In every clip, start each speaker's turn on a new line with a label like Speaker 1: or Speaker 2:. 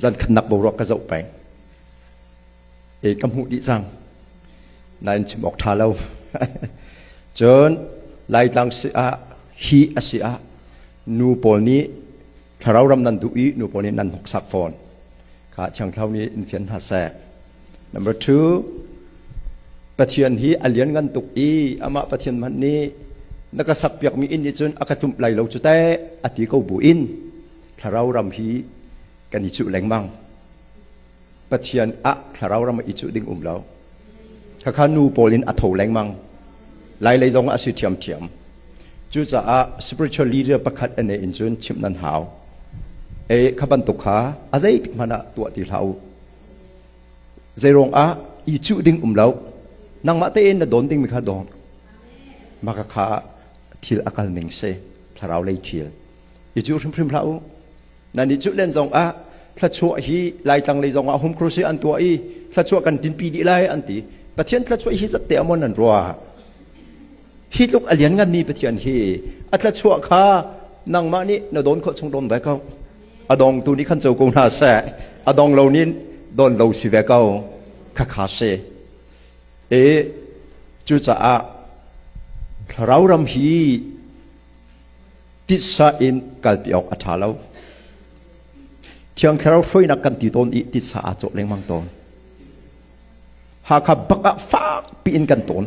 Speaker 1: Zan khatnak boruak ka zoh peng. E ka hmuh dih cang. Nain chim awk ṭha lo. Cun Laitlang si ah hi a si ah nu pawl nih thlarau ram nan duh i nu pawl nih nan hnoksak fawn. Kha Thiang Thlarau nih in fian hna seh. Number two, Pathian hi a lianngan tuk i amah Pathian hmanh nih na ka sakpiakmi inn nih cun a ka tlumh lai lo cu teh a ti ko bu in thlarau ram hi kan i cuh lengmang. Pathian ah thlarau ram i cuh ding um lo. Khakha nu pawl in a tho lengmang. Lai lei zong ah a si ṭhiamṭhiam. Cucaah spiritual leader pakhat ane in cun chimh nan hau. E kha bantuk kha a zeitik hmanh ah tuah ti hlah u. Zeiruang ah i cuh ding um lo. Nangmah tein na dawn dingmi kha dawn. Mah kha thil a kal ning si. Thlarau lei thil. I cuh hrimhrim hlah u. Nan i cuh len zong ah thluachuah hi Laitlang lei zong ah home crusade an tuah i thluachuah kan tinpi dih lai an ti. Pathian thluachuah hi zat te amon nan ruah. Hi tluk a liannganmi Pathian hi a thluachuah kha nangmah nih na dawn khawh chung dawn ve ko. A dongtu nih khan co ko hna seh. A dong lo nih don lo si ve ko. Khakha si. E cucaah thlarau ram hi titsa in kalpi awk a ṭha lo. Thiang Thlarau hruainak kan ti tawn i titsa aa cawh lengmang tawn. Hakha bak ah fakpi in kan tawn.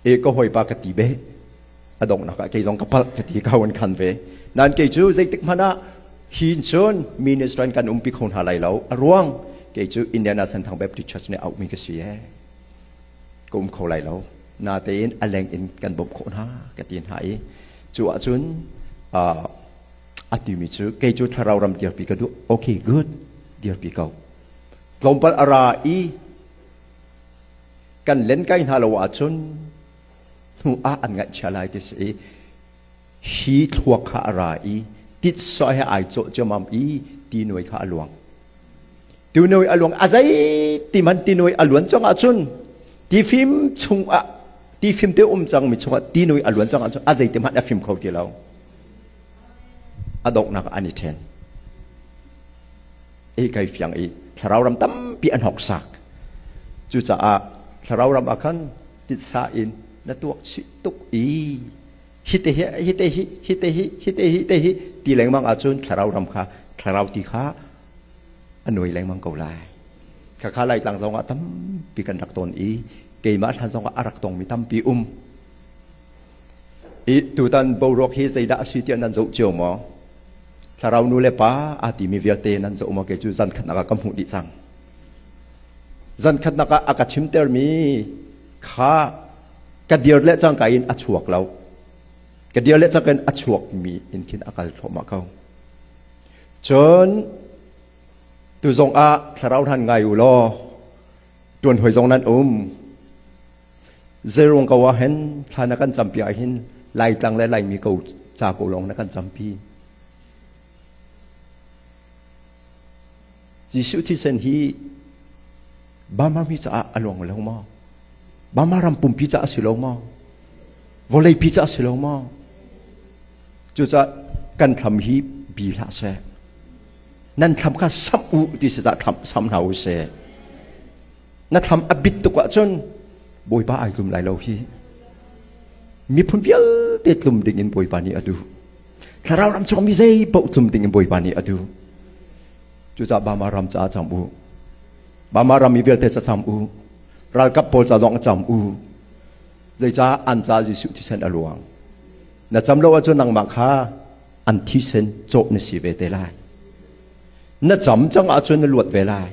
Speaker 1: E ka hawipa ka ti be. A donghnak ah kei zong ka palh ka ti ka hun khan ve. Nain kei cu zeitik hmanh ah hin cun minister in kan umpi kho hna lai lo. A ruang kei cu Indiana Senthang Baptist Church nih auhmi ka si ee. Ka um kho lai lo. Natein a leng in kan bawmh khawh hna ka ti hna i cu ahcun a timi cu kei cu thlarau ram dirpi ka duh. Okay, good. Dirpi ko. Tlawmpal a ra i kan len kai hna lo ahcun hnu ah an ngaihchia lai ti si i hi thluak kha a ra i titsa he ai cawh ciamam i tinuai kha a luang. Tinuai a luang a zei ti man tinuai a luan cang ahcun tifim chungah tifim te um cang mi chungah tinuai a luan cang ahcun a zei ti hmanh a fim kho ti lo. A donghnak an i then. I kai fiang i thlarau ram tampi an hoksak. Cucaah thlarau ram ah khan titsa in na tuak chih tuk i hi te hi hi te hi hi te hi hi te hi te hi ti lengmang ahcun thlarau ram kha thlarau ti kha a nuai lengmang ko lai. Khakha Laitlang zong ah tampi kan rak ton i keimah hlan zong ah a rak tongmi tampi um. I tutan boruak hi zeidah a si tiah nan zoh cio maw? Thlarau nu le pa aa timi vialte nan zoh maw? Kei cu zan khatnak ah ka hmuh dih cang. Zan khatnak ah a ka chimtermi kha ka dir le cangka in a chuak lo. Ka dir le cangka in a chuakmi in khin a kal thluahmah ko. Cun tu zong ah thlarau hlan ngai u law tuan hoi zong nan um. Zeiruang ko ah hin thla na kan campi ah hin Laitlang le Laimi ko ca ko lawng na kan campi. Jesuh thisen hi Burma mi caah a luang lo maw? Burma ram pumpi caah a si lo maw? Vawleipi caah a si lo maw? Cucaah kan thlam hi bi hlah seh. Nan thlam kha samh u ti si cah thlam sam hna u sih. Na thlam a bit tuk ahcun Bawipa ai tlum lai lo hi. Miphun vialte tlum ding in Bawipa nih a duh. Thlarau ram chung mi zei paoh tlum ding in Bawipa nih a duh. Cucaah Bama ram caah cam u. Bama ram mi vialte ca cam u. Ralkap pawl ca zong cam u. Zeicah an ca Jesuh thisen a luang. Na cam lo ahcun nangmah kha an thisen cawh na si ve te lai. Na cam cang ahcun na luat ve lai.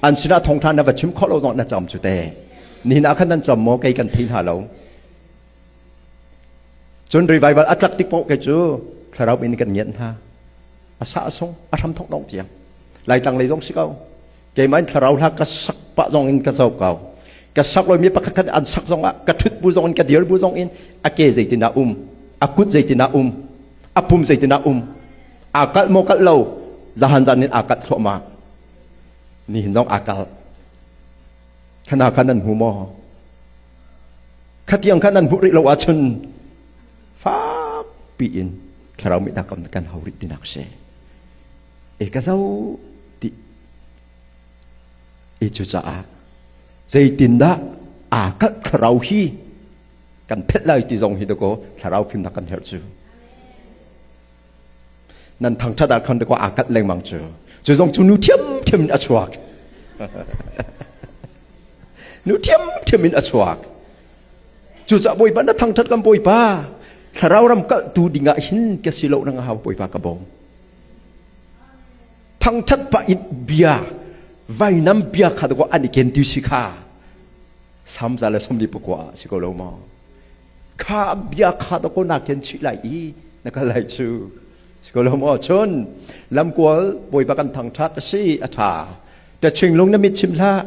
Speaker 1: An sinah thawngṭha na va chim khawh lo zong na cam cu te. Nihin ah khan nan cam maw kei kan thei hna lo. Cun revival a tlak tik paoh kei cu thlarau in kan ngiat hna. A sa a sung, a hram thok dong tiang. Laitlang lei zong si ko. Keimah in thlarau hla ka sak pah zong in ka zoh ko. Ka sak lomi pakhat khat an sak zong ah ka ṭhut bu zong in ka dir bu zong in a ke zeitin ah um, a kut zeitin ah um, a pum zeitin ah um. Aa kalh maw kalh lo, zahan zan in aa kalh thluahmah. Nihin zong aa kalh. Khana kha nan hmu maw? Khatiang kha nan hmuh rih lo ahcun fakpi in thlarau mihnak kan hau rih tinak si. E ka zo ti e cucaah zeitindah aa kalh thlarau hi kan phet lai ti zong hi dakaw thlarau fimnak kan herh cu. Nan thangṭhat ah khan dakaw aa kalh lengmang cu. Cu zong cu nu ṭhiamṭhiam in a chuak. Nu ṭhiamṭhiam in a chuak. Cucaah Bawipa na thangṭhat kan Bawipa thlarau ram kalhtu dingah hin ka si lo nang hau Bawipa ka bawm. Thangṭhat pah in bia vainam bia kha dakaw an i ken ti si kha samza le somli pakua ah si ko lo maw? Kha bia kha dakaw na ken chih lai i na kal lai cu si ko lo maw? Cun lamkual Bawipa kan thangṭhat a si a ṭha. Tachinglung na mit chim hlah.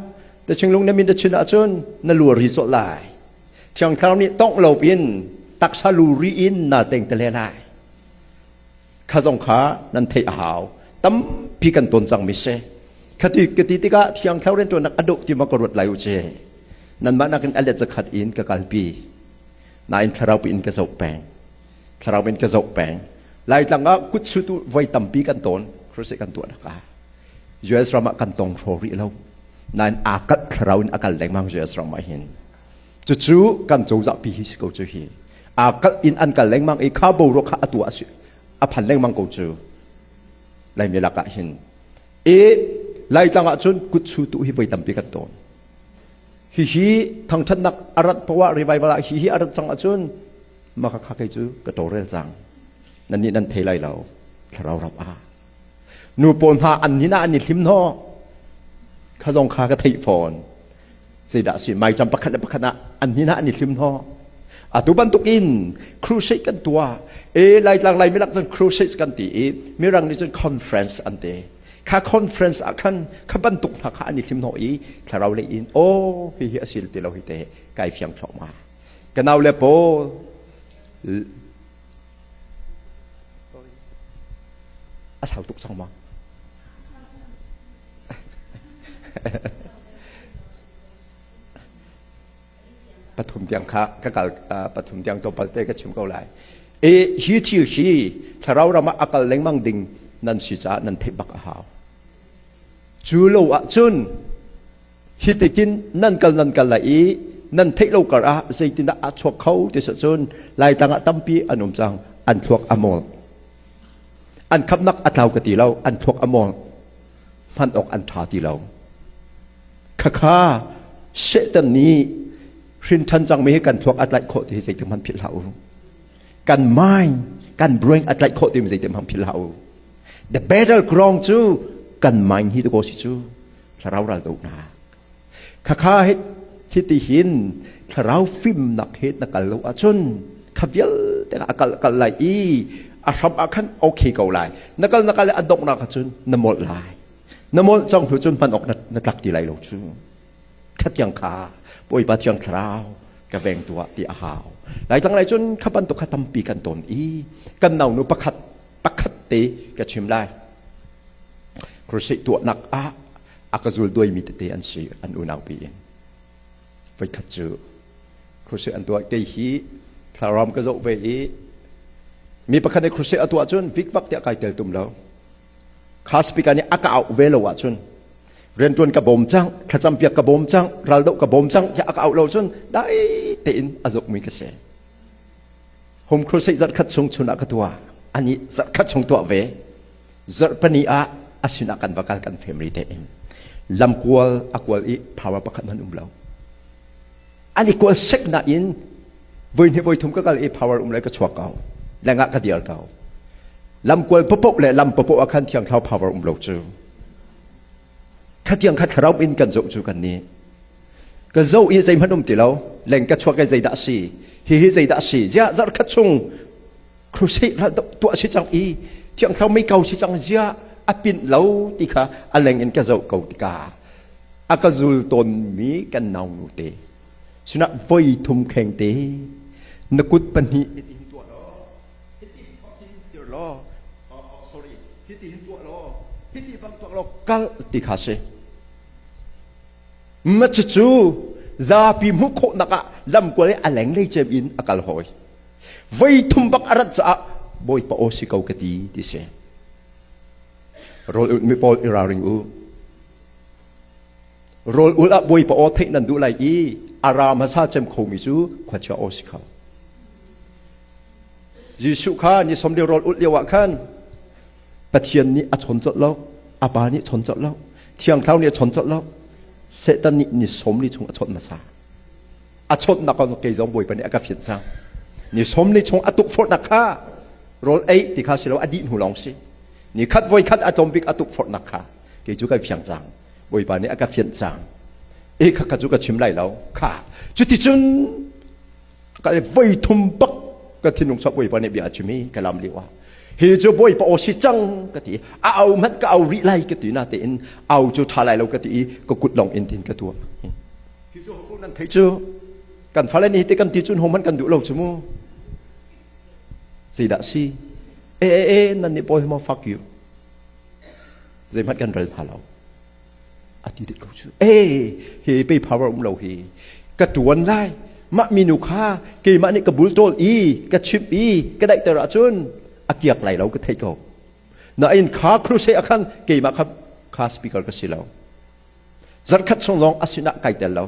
Speaker 1: Tachinglung na mit na chin ahcun na luari cawlh lai. Thiang Thlarau nih tongh lo in taksa luri in na teng te le lai. Kha zong kha nan theih a hau. Tampi kan ton cangmi si. Khati ka ti tikah Thiang Thlarau rianṭuannak a dawh ti ma ka ruat lai u ci. Nanmah nakin a let zakhat in ka kalpi. Nain thlarau in ka zoh peng. Thlarau in ka zoh peng. Laitlang ah kutsutu voi tampi kan ton. Crusade kan tuah nak ah. US ram ah kan tong hraw rih lo. Nain aa kalh thlarau in a kal lengmang US ram ah hin. Cucu kan cozah pi hi si ko cu hi. Aa kalh in an kal lengmang i kha boruak kha a tuah a phan lengmang ko cu. Laimi lakah hin. I Laitlang ah cun kutsu tu hi voi tampi kan tawn. Hihi thangṭhatnak a rat poah revival ah hihi a rat cang ahcun maka kha kei cu ka tawlrel cang. Nannih nan thei lai lo. Thlarau ram ah. Nu pawl hna an nin ah an i hlim hnawh. Kha zong kha ka theih fawn. Zeidah si maicam pakhat le pakhat ah an nin ah an i hlim hnawh. Atu bantuk in crusade kan tuah. E Laitlang Laimi lak cun crusade kan ti i Mirang nih cun conference an ti. Kha conference ah khan kha bantuk hna kha an i hlim hnawh i thlarau lei in aw hihi a sil ti lo hi te kai fiang thluahmah. Ka nau le pawl A sau tuk cang ma? Pathum tiang kha ka kal pathum tiang tlawmpal te ka chim ko lai. E hi thil hi thlarau ram ah a kal lengmang ding nan si caah nan theih bak a hau. Cu lo ahcun Hi tikin nan kal nan kal lai i nan theih lo kar ah zeitindah aa chuak kho ti cun Laitlang ah tampi an um cang an thluak a mawl. An khamnak a tlau ka ti lo an thluak a mawl. Hman awk an ṭha ti lo. Khakha Satan nih hrin ṭhan cangmi hi kan thluak a tlaih khawh ti hi zeitik hmanh philh hlah u. Kan mind, kan brain a tlaih khawh timi zeitik hmanh philh hlah u. The battle ground cu kan mind hi ko si cu. Thlarau raldohnak. Khakha hiti hin thlarau fimnak he na kal lo ahcun kha vialte a kal kal lai i a hram ah khan okay ko lai. Na kal na kal a donghnak ahcun na molh lai. Na molh cang hnu cun hman awk na tlak ti lai lo cu. Khatiang kha Bawipa Thiang Thlarau ka veng tuah ti a hau. Laitlang lai cun kha bantuk kha tampi kan ton i kan naunu pakhat pakhat te ka chim lai. Crusade tuahnak ah a ka zul duaimi tete an si an unau pi in. Voikhat cu crusade an tuah kei hi thlaram ka zoh ve i mi pakhat nih crusade a tuah cun vikvak tiah kai tel tum lo. Kha speaker nih a ka auh ve lo ahcun riantuan ka bawm cang, thlacam piak ka bawm cang, raldoh ka bawm cang tiah a ka auh lo cun dai tein a zukmi ka si. Home crusade zarhkhat chung chun ah ka tuah. Ani zarhkhat chung tuah ve. Zarhpani ah a sinah kan va kal kan family te in. Lamkual a kual i power pakhat hmanh um lo. An i kual sek nain voi hnih voi thum ka kal i power um le ka chuak ko. Lengah ka dir ko. Lamkual popoh le lam popoh ah khan thiang thlarau power um lo cu. Khatiang kha thlarau in kan zoh cu kan nih. Ka zoh i zeihmanh um ti lo. Leng ka chuak i zeidah a si? Hihi zeidah a si? Ziah zarhkhat chung crusade ral tuah si cang i thiang thlarau mei kau si cang ziah a pinh lo ti kha a leng in ka zoh ko tikah a ka zul tawnmi kan nau nu te sinah voi thum kheng te na kut pahnih hiti hin tuah law hiti hin dir law sorry hiti hin tuah law hiti bang tuah law kal ti kha si Ma cucu zapi hmuh khawhnak ah lamkual i a lenglei cem in a kal hawi. Voi thum bak a rat caah Bawipa aw si ko ka ti ti si. Rawl ulh mi pawl i ralring u. Rawl ulh ah Bawipa aw theih nan duh lai i a ra hmasa cem khomi cu khuachia aw si kho. Jesuh kha ni som lio rawl ulh lio ah khan Pathian nih a chawn colh lo, a pa nih chawn colh lo, Thiang Thlarau nih a chawn colh lo, Satan nih ni 40 chung a chawnh hmasa. A chawnhnak kong kei zong Bawipa nih a ka fianh cang. Ni 40 chung a tukforhnak kha rawl ei ti kha si lo a dih hnu lawng si. Ni khat voi khat a tlawm bik a tukforhnak kha kei cu kai fiang cang. Bawipa nih a ka fianh cang. E kha kha cu ka chim lai lo. Kha cuticun ka voi thum bak ka thinlung chuak Bawipa nih bia a chim i ka lam lio ah hi cu Bawipa aw si cang ka ti a au hmanh ka au rih lai ka ti na tein au cu ṭha lai lo ka ti i ka kut lawng in tin ka tuah hi cu ho nan thei cu kan fale nih te kan ti cun ho hmanh kan duh lo cu mu zeidah si e e e nan nih pawl hi maw fuck you zeihmanh kan rel hna lo a ti dih ko cu e hi pei power um lo hi ka tuan lai mah minu kha keimah nih ka bultawl i ka chimh i ka daihter ahcun a kiak lai lo ka theih ko nain kha crusade ah khan keimah kha kha speaker ka si lo zarkhat chung lawng a sinah kai tel lo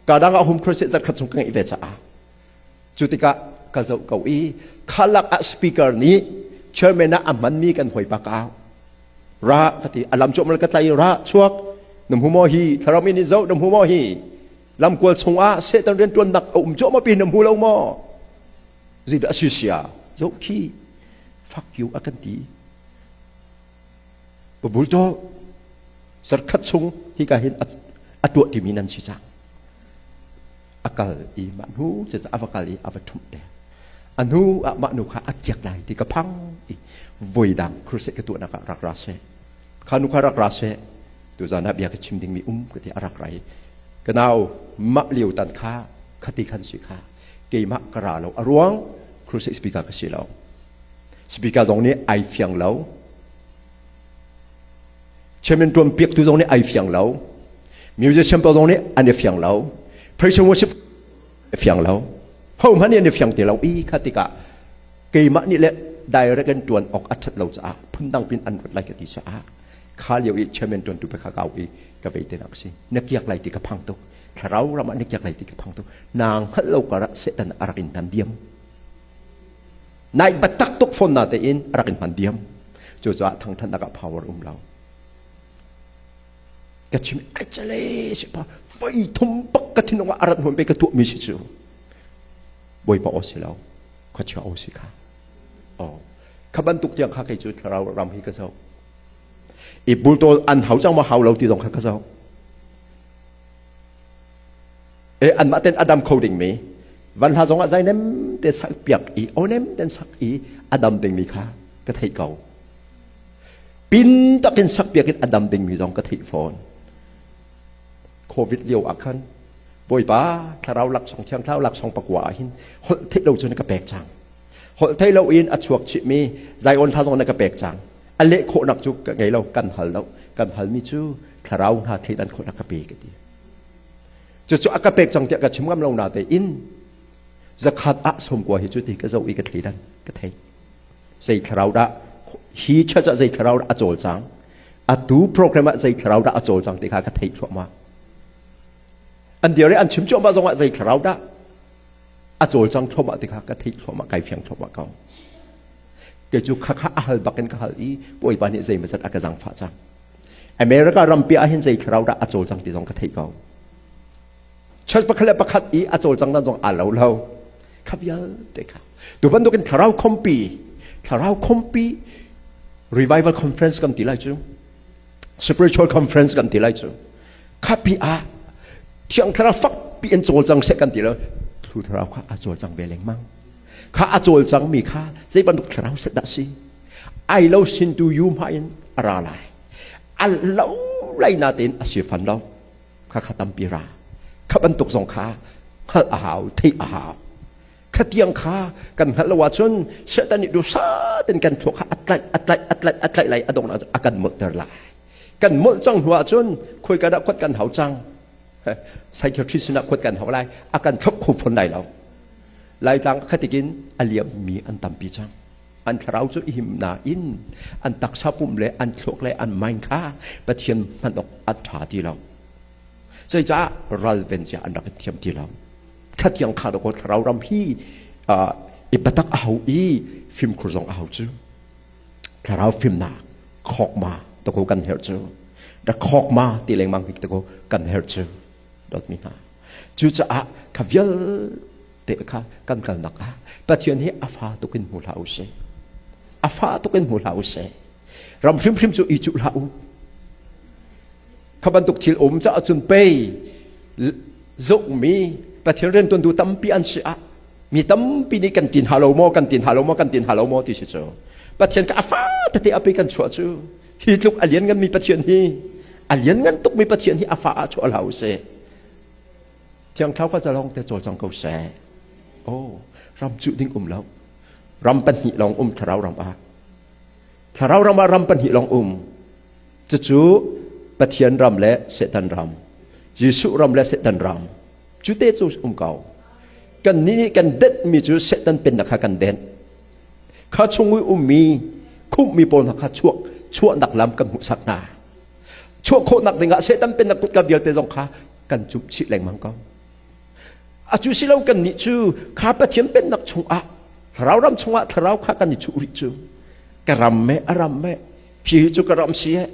Speaker 1: ka dang ah hum crusade zarkhat chung ka ngeih ve caah Cu tikah ka zoh ko i khalak ah speaker nih chairman ah a hmanmi kan hawipa ka au. Ra ka ti a lam cuahmal ka tlai ra chuak na hmu maw hi thlarau mi nih zoh na hmu maw hi lamkual chungah Satan riantuannak a um cuahmah pi na hmu lo maw zeidah a si sia zoh khi fuck you a kan ti Babultaw zarkhat chung hika hin a tuah timi nan si cang a kal i mah hnu cu a va kal i a va ṭhumh te. A hnu ah mah nu kha a kiak lai ti ka phang i voidang crusade ka tuahnak ah rak ra seh. Kha nu kha rak ra seh. Tuzan ah bia ka chim dingmi um ka ti a rak ra i ka nau mah lio tan kha khati khan si kha keimah ka ra lo a ruang crusade speaker ka si lo. Speaker zong nih ai fiang lo. Chairman tuan piaktu zong nih ai fiang lo. Musician pawl zong nih an i fiang lo. Praise and worship i fiang lo. Ho hmanh nih an i fiang ti lo i kha tikah keimah nih le direct in tuan awk a that lo caah phundang pin an ruat lai ka ti caah kha lio i chairman tuantu pe kha kau i ka vei te nak si na kiak lai ti ka phang tuk thlarau ram ah na kiak lai ti ka phang tuk nang hngalh lo kar ah Satan a rak in nam diam Nai biatak tuk fawn na tein a rak in hman diam. Cucaah thangthannak ah power um lo. Ka chim ai chale si pa voi thum bak ka thinlung ah arat hmun pe ka tuah mi si cu. Bawipa aw si lo. Khuachia aw si kha. Oh. Kha bantuk tiang kha kei cu thlarau ram hi ka zoh. I bultawl an hau cang ma hau lo ti zong kha ka zoh. E anmah ten a dam kho ding mi van hla zong ah zai nem te sak piak i onem ten sak i a dam ding mi kha ka theih ko pin takin sak piak in a dam ding mi zong ka theih fawn covid lio ah khan bawipa thlarau laksawng thiang thlarau laksawng pakua ah hin holh theih lo cun ka pek cang holh theih lo in a chuak chih mi zion thla zong na ka pek cang a leh khawhnak cu ka ngei lo kan hal lo kan hal mi cu thlarau hna thleidan khawhnak ka pe ka ti Cucu a ka pek cang tiah ka chim ngam lo na tein zakhat ah 90 hi cu ti ka zoh i ka thleidan ka thei. Zei thlarau dah hi church ah zei thlarau dah a cawlcang atu program ah zei thlarau dah a cawlcang ti kha ka theih thluahmah. An dir i an chim cuahmah zongah zei thlarau dah a cawlcang thluahmah ti kha ka theih thluahmah kai fiang thluahmah ko. Kei cu khakha a hal bak in ka hal i Bawipa nih zeimawzat a ka zangfah cang. America rampi ah hin zei thlarau dah a cawlcang ti zong ka theih ko. Church pakhat le pakhat i a cawlcang dan zong aa lo lo. Kha vialte kha. Tu bantukin thlarau khompi, thlarau khompi revival conference kan ti lai cu. Spiritual conference kan ti lai cu. Khapi ah thiang thlarau fakpi in cawlcang seh kan ti lo. Thlu thlarau kha a cawlcang ve lengmang. Kha a cawlcang mi kha zei bantuk thlarau set dah si? Ai lo sin tu yu hma in a ra lai a lo lai na tein a si fan lo kha kha tampi ra kha bantuk zong kha hngalh a hau theih a hau kha tiang kha kan hngalh lo ahcun Satan nih dusa ten kan thluak kha a tlaih a tlaih a tlaih a tlaih lai a donghnak a kan molhter lai kan molh cang hnu ahcun khoi ka dah khuat kan hau cang psychiatrist sinah khuat kan hau lai a kan thlop kho fawn lai lo laitlang khatikin a liam mi an tampi cang. An thlarau cu i him nain an taksa pum le an thluak le an mind kha Pathian hman awk an ṭha ti lo. Zeicah ralven zia an rak i thiam ti lo. Khatiang kha dawkaw thlarau ram hi i patak a hau i fimkhur zong a hau cu. Thlarau fimnak khokma takaw kan herh cu. Da khokma ti lengmang hi takaw kan herh cu. Dawtmi hna. Cucaah kha vialte kha kan kalnak ah Pathian hi a fa tukin hmu hlah u sih. A fa tukin hmu hlah u sih. Ram hrimhrim cu i cuh hlah u. Kha bantuk thil um caah cun pei zukmi Pathian riantuantu tampi an si ah mi tampi nih kan tin halo maw kan tin halo maw kan tin halo maw ti si cu Pathian ka a fa tete a pe kan chuah cu hi tluk a lian nganmi Pathian hi a lian ngan tukmi Pathian hi a fa ah chuah hlah u sih Thiang Thlarau kha zalong te cawlcang ko seh. Oh, ram cuh ding um lo. Ram pahnih lawng um thlarau ram ah. Thlarau ram ah ram pahnih lawng um. Cucu Pathian ram le Satan ram. Jesuh ram le Satan ram. Cu te cu um ko. Kan nih nih kan detmi cu Satan pennak kha kan denh. Kha chung i ummi khumhmi pawl hna kha chuak chuahnak lam kan hmuhsak hna. Chuah khawhnak dingah Satan pennak kutka vialte zong kha kan cumh chih lengmang ko. A cu si lo kan nih cu kha Pathian pennak chungah thlarau ram chungah thlarau kha kan i chuh rih cu ka ram me a ram me hi cu ka ram si he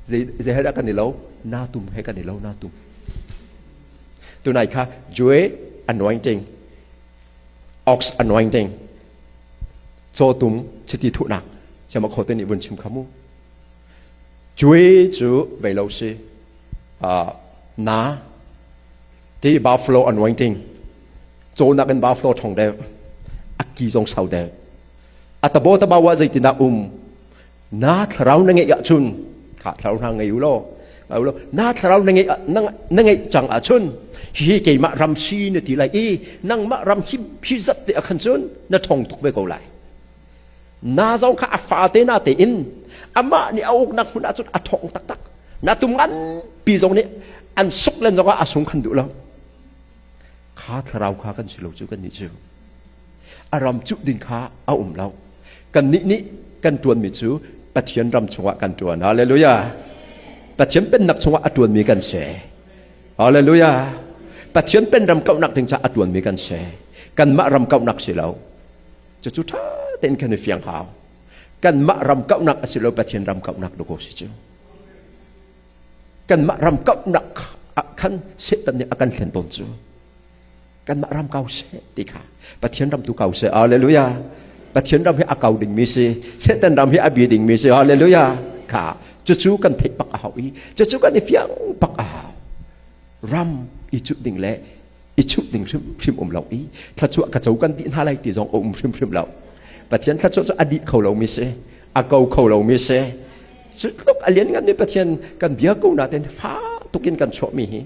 Speaker 1: zei zei he dah kan i lo na tum he kan i lo na tum tunai kha joy anointing ox anointing cawtum chiti thuhnak chema khote nih vun chim kha mu Cui cu vei lo si. Na ti buffalo anointing cawnak in buffalo thong deuh a ki zong sau deuh a tabo taba wa zeitindah um na thlarau na ngeih ahcun kha thlarau hna ngei u law na thlarau na ngeih na ngeih cang ahcun hi keimah ram si na ti lai i nangmah ram hi hi zat te ah khan cun na thong tuk ve ko lai Na zong kha a fate na tein amah nih a uknak hmun ahcun a ṭhawng taktak. Na tum nganpi zong nih an suk len zongah a sung khan duh lo. Kha thlarau kha kan si lo cu kan nih cu. A ram cuh ding kha a um lo. Kan nih nih kan ṭuanmi cu Pathian ram chungah kan ṭuan. Hallelujah. Pathian pennak chungah a ṭuanmi kan si. Hallelujah. Pathian penram kauhnak ding caah a ṭuanmi kan si. Kanmah ram kauhnak si lo. Cucu ṭha tein kan i fiang hau. Kanmah ram kauhnak a si lo Pathian ram kauhnak dawkaw si cu. Kanmah ram kauhnak ah khan Satan nih a kan hlen tawn cu. Kanmah ram kau seh ti kha Pathian ram tu kau seh. Hallelujah. Pathian ram hi a kau dingmi si. Satan ram hi a bi dingmi si. Hallelujah. Kha cucu kan theih bak a hau i cucu kan i fiang bak a hau. Ram i cuh ding le i chuh ding hrimhrim um lo i thluachuah ka co kan dih hna lai ti zong a um hrimhrim lo. Pathian thluachuah cu a dih kho lomi si, a ko kho lomi si. Cu tluk a lian nganmi Pathian kan bia ko nain fa tukin kan chuahmi hi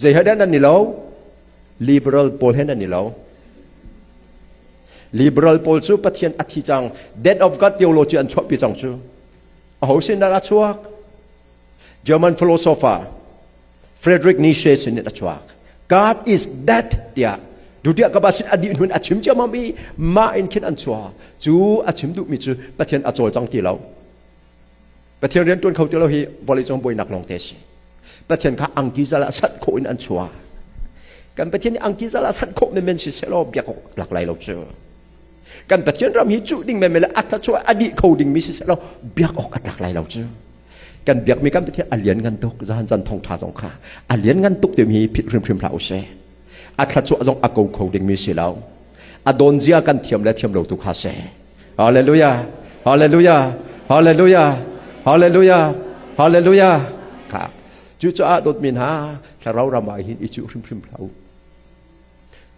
Speaker 1: zei he dah nan i lo? Liberal pawl he nan i lo. Liberal pawl cu Pathian a thi cang, death of God theology an chuahpi cang cu. Aho sin dah a chuak? German philosopher Friedrich Nietzsche sin in a chuak. God is dead tiah dutiah ka ba sin a dih hnun a chim ciammam i mah in khin an chuah. Cu a chim duhmi cu Pathian a cawlcang ti lo. Pathian rian ṭuan kho ti lo hi vawleicung buainak lawng te si. Pathian kha angki zal ah sanh khawh in an chuah. Kan Pathian nih angki zal ah sanh khawh menmen si sehlaw biak awk lak lai lo cu. Kan Pathian ram hi cuh ding menmen le a thluachuah a dih kho dingmi si sehlaw biak awk a tlak lai lo cu. Kan biakmi kan Pathian a lian ngan tuk zahan zan thawngṭha zong kha a lian ngan tuk timi hi philh hrimhrim hlah usih. A thluachuah zong a ko kho dingmi si lo. A dawn zia kan thiam le thiam lo tu kha si. Hallelujah. Hallelujah. Hallelujah. Hallelujah. Hallelujah. Kha. Cucaah dawtmi hna thlarau ram ah hin i cuh hrimhrim hlah u.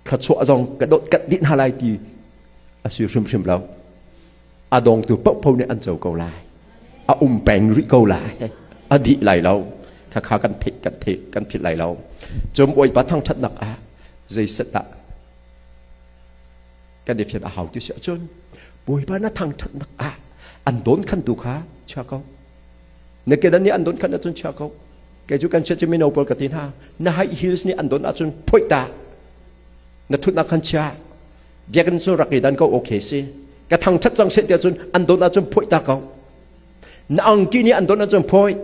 Speaker 1: Thluachuah zong ka dawt kat dih hna lai ti a si hrimhrim lo. A dongtu paohpaoh nih an co ko lai. A um peng rih ko lai. A dih lai lo. Khakha kan theih kan theih kan philh lai lo. Cum Bawipa thangṭhatnak ah zeiset dah kan i fian a hau ti si ahcun Bawipa na thangṭhatnak ah an dawn khantu kha chia ko. Na kedan nih an dawn khan ahcun chia ko. Kei cu kan chia cu mino pawl ka ti hna. Na high heels nih an dawn ahcun phoih ta. Na thutnak khan chia. Biakinn cu rak i dan ko okay si. Ka thangṭhat cang seh tiah cun an dawt ahcun phoih ta ko. Na angki nih an dawt ahcun phoih.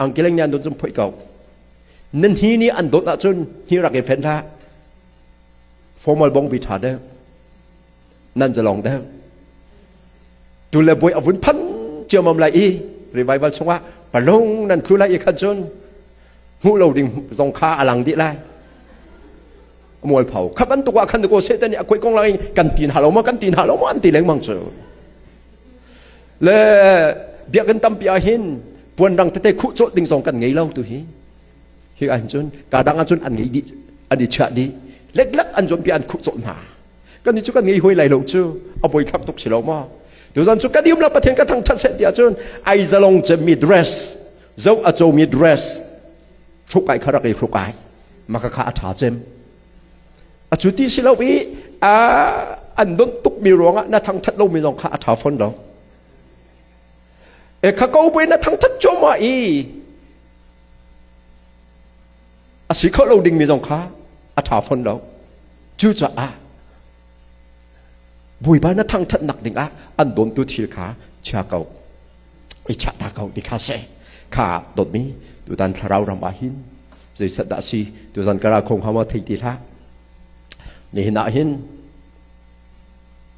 Speaker 1: Angki leng nih an dawt cun phoih ko. Nan hi nih an dawt ahcun hi rak i fenh hlah. Formal bong bi ṭha deuh. Nan zalong deuh. Tu le bawi a vun phan ciamam lai i revival chungah palung nan thlu lai i khan cun hmuh lo ding zong kha a lang dih lai. Mualpho kha bantuk ah khan ko Satan nih a koi kong lang in kan tin halo ma kan tin halo ma an ti lengmang cu. Le biakinn tampi ah hin puan rang tete khuh cawt ding zong kan ngei lo tu hi. Hi ah hin cun ka dang ah cun an ngei dih an i chiah dih. Leklak an zuampi an khuh cawt hna. Kan ni cu kan ngei hoi lai lo cu a boi thlak tuk si lo ma. Tuzan cu kan um la Pathian ka thangthat seh tiah cun ai zalong cemmi dress zo a comi dress hrukai kha rak i hrukai maka kha a ṭha cem. A cu ti si lo i an don tukmi ruangah na thangṭhat lomi zong kha a ṭha fawn lo. E kha ko buin na thangṭhat cuahmah i a si kho lo dingmi zong kha a ṭha fawn lo. Cucaah Bawipa na thangṭhatnak dingah an dawntu thil kha chia ko. I chiah ta ko ti kha si. Kha dawtmi tutan thlarau ram ah hin zeisat dah si tuzan kara khong hama thei ti hlah. Nihin ah hin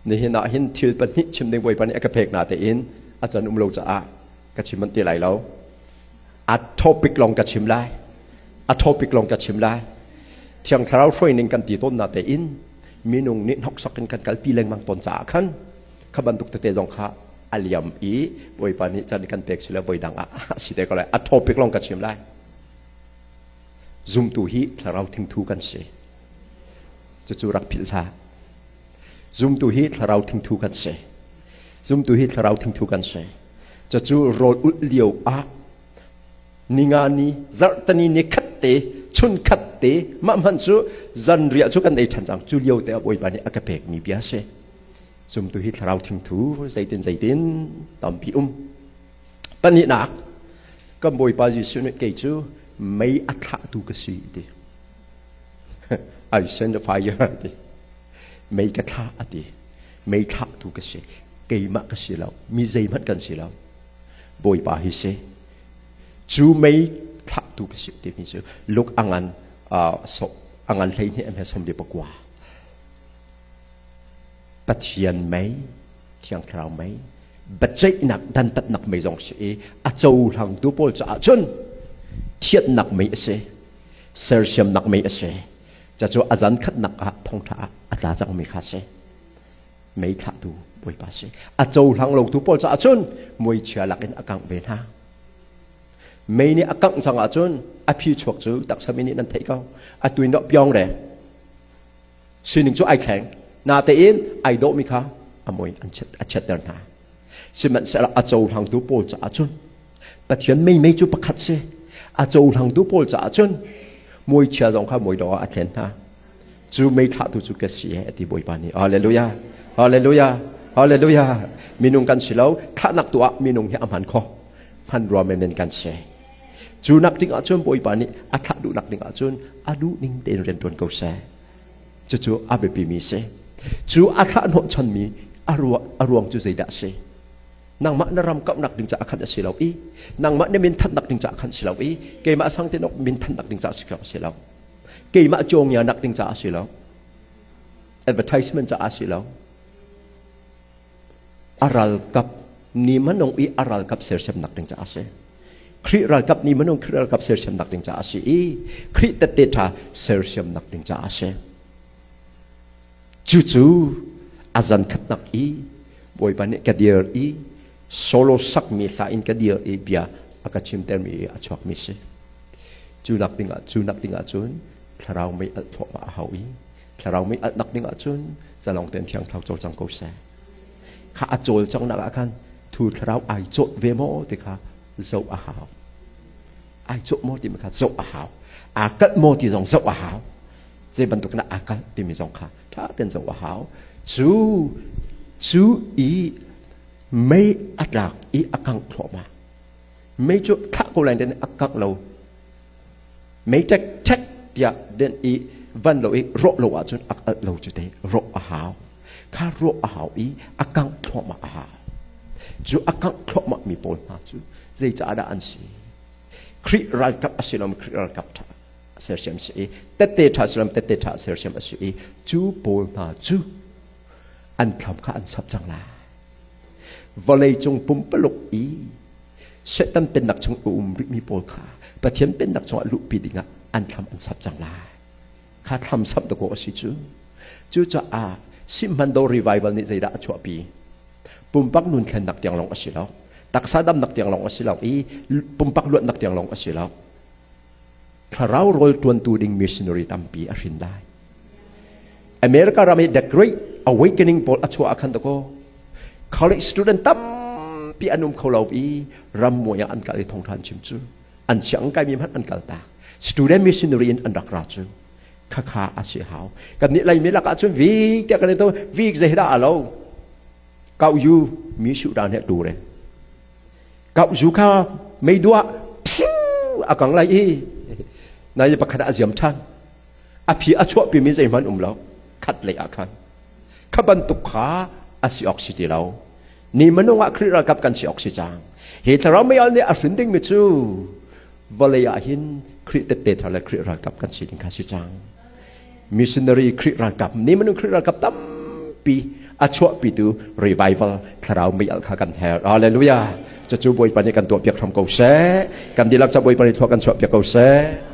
Speaker 1: nihin ah hin thil pahnih chim ding Bawipa nih a ka pek na tein a can um lo caah ka chim manh ti lai lo. A topic lawng ka chim lai. A topic lawng ka chim lai. Thiang Thlarau hruai ning kan ti tawn na tein minung nih hnoksak in kan kalpi lengmang tawn caah khan kha bantuk tete zong kha a liam i Bawipa nih can kan pek si le voi dang ah si te ko lai. A topic lawng ka chim lai. Zumtu hi thlarau thingthu kan si. Cucu rak philh hlah. Zumtu hi thlarau thingthu kan si. Zumtu hi thlarau thingthu kan si. Cucu rawl ulh lio ah ninga ni zarhtani ni khat te chun khat te mah hmanh cu zanriah cu kan ei ṭhan cang cu lio te ah Bawipa nih a ka pekmi bia a si. Zumtu hi thlarau thingthu zeitin zeitin tampi um. Pahnihnak kan Bawipa Jesuh nih kei cu mei a thlahtu ka si ti. I send a fire ti. Mei ka thlah a ti. Mei thlahtu ka si. Keimah ka si lo. Mi zeihmanh kan si lo. Bawipa hi si. Cu mei thlahtu ka si timi cu luk angan so angan 12 am he 44. Pathian mei, Thiang Thlarau mei, biaceihnak dantatnak mei zong si i a cohlangtu pawl caah cun thiannak mei a si, sersiamnak mei a si. Cucu a zan khatnak ah thongtha ah a tla cangmi kha si. Mei thlahtu Bawipa si. A cohlang lotu pawl caah cun muichia lakin a kangh ve hna. Mei nih a kangh cang ahcun a phi chuak cu taksa mi nih nan theih ko. A tuin dawh piong re. Sining cu ai thleng. Natein ai dawhmi kha a mui an a chiatter hna. Sihmanhsehlaw a cohlangtu pawl caah cun Pathian mei mei cu pakhat si. A cohlangtu pawl caah cun muichia zong kha mui dawh ah a thlen hna. Cu mei thlahtu cu ka si e ti Bawipa nih. Hallelujah. Hallelujah. Hallelujah. Minung kan si lo. Thlahnak tu ah minung hi a hman kho. Hman rua menmen kan si. Cu nak ding ah cun Bawipa nih a thlah duhnak ding ah cun a duh ning tein rian ṭuan ko seh. Cucu a biapimi si. Cu a thlah hnawhchanmi a ruang cu zeidah a si? Nangmah na ram kauhnak ding caah khan a si lo i nangmah na min thannak ding caah khan si lo i keimah sang te min thannak ding caah si lo. Keimah cawngianak ding caah si lo. Advertisement caah si lo. A ralkap ni manung i a ralkap sersiamnak ding caah a si. Khrih ralkap ni manung Khrih ralkap sersiamnak ding caah a si i Khrih tette ṭha sersiamnak ding caah a si. Cucu a zan khatnak i Bawipa nih ka dir i solo sakmi hla in ka dir i bia a ka chimtermi i a chuakmi si. Cu nak dingah cu nak dingah cun thlarau mei alh thluahmah a hau i thlarau mei alhnak ding ahcun zalong tein thiang thlarau cawlcang ko seh. Kha a cawlcanghnak ah khan thu thlarau ai cawh ve maw ti kha zoh a hau. Ai cawh maw timi kha zoh a hau. Aa kalh maw ti zong zoh a hau. Zei bantuk in aa kalh timi zong kha ṭha tein zoh a hau. Cu cu i mei a tlak i a kangh thluahmah. Mei cu thlah ko lai den a kangh lo. Mei ṭek ṭek tiah den i van lo i rawh lo ahcun a alh lo cu te rawh a hau. Kha ruah a hau i a kangh thluahmah a hau. Cu a kangh thluahmah mi pawl hna cu zeicah dah an si? Khrih ralkap a si lo Khrih ralkap ṭha sersiam si i tette ṭha si lo tette ṭha sersiam a si i cu pawl hna cu an thlam kha an sap cang lai. Vawlei cung pumpaluk i Satan pennak chung a um rihmi pawl kha Pathian pennak chungah luhpi dingah an thlam an sap cang lai. Kha thlam samh dakaw a si cu. Cucaah Sihmandaw revival nih zeidah a chuahpi? Pumpak nun thlennak tiang lawng a si lo. Taksa damnak tiang lawng a si lo i pumpak luatnak tiang lawng a si lo. Thlarau rawl ṭuantu ding missionary tampi a hrin lai. America ram i The Great Awakening pawl a chuah ah khan dakaw college student tampi an um kho lo i ram muai ah an kal i thawngṭha an chim cu. An sianginn kaimi hmanh an kal tak. Student missionary in an rak ra cu. Khakha a si hau. Kan nih Laimi lakah cun vik tiah kan i to vik zei dah a lo. Kau yu mi su dan he tu re. Kau zu kha mei dua a kang lai i nai pakhat a ziam ṭhan. A phi a chuahpi mi zeihmanh um lo. Khat lei ah khan. Kha bantuk kha a si awk si ti lo. Ni minung ah Khrih ralkap kan si awk si cang. Hi thlarau meial nih a hrin dingmi cu vawlei ah hin Khrih tette thar le Khrih ralkap kan si ding kha si cang. Missionary Khrih ralkap, ni minung Khrih ralkap tampi a chuahpitu revival thlarau meial kha kan herh. Hallelujah. Cucu Bawipa nih kan tuahpiak hram ko seh. Kan dihlak ca Bawipa nih thua kan chuahpiak ko seh.